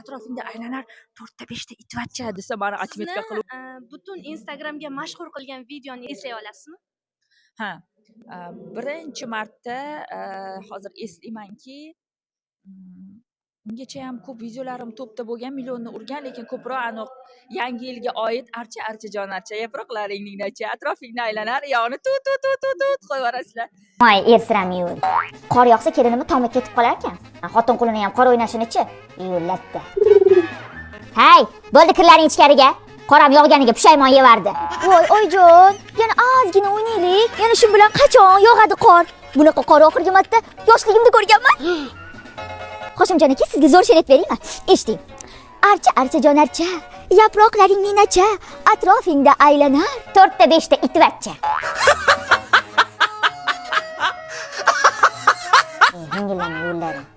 Atrofingda aylanar to'rtta beshta itvachcha desa, mani отметка Sizni qilib. Butun Instagramga mashhur qilgan videoni eslay olasizmi? Ha, birinchi marta, hozir eslaymanki, ungacha ham ko'p videolarim topda bo'lgan, millionni urgan, lekin ko'proq aniq yangi yilga oid archa, archajon archa, yaproqlaringning nacha, atrofingni aylanar, yog'ini tut tut tut tut tut qo'yib yuborasizlar. Voy, ersiramay. Qor yog'sa kelinimi tomi ketib qolar ekan. Xotin qulini ham qor o'ynashinichi yo'latdi. Hay, bo'ldi, kirlaring ichkariga. Qoram yog'ganiga pushaymon yevardi. Voy, oyijon, yana ozgina o'ynaylik. Yana shu bilan qachon yog'adi qor? Bunaqa qor oxirgi marta yoshligimda ko'rganman. Hoshimjon aka, sizga zo'r she'r aytib beraymi? Eshiting. Archa, archajon archa, yaproqlaring ninacha, atrofingda aylanar to'rtta beshta itvachcha. Yengillanma yo'llaring.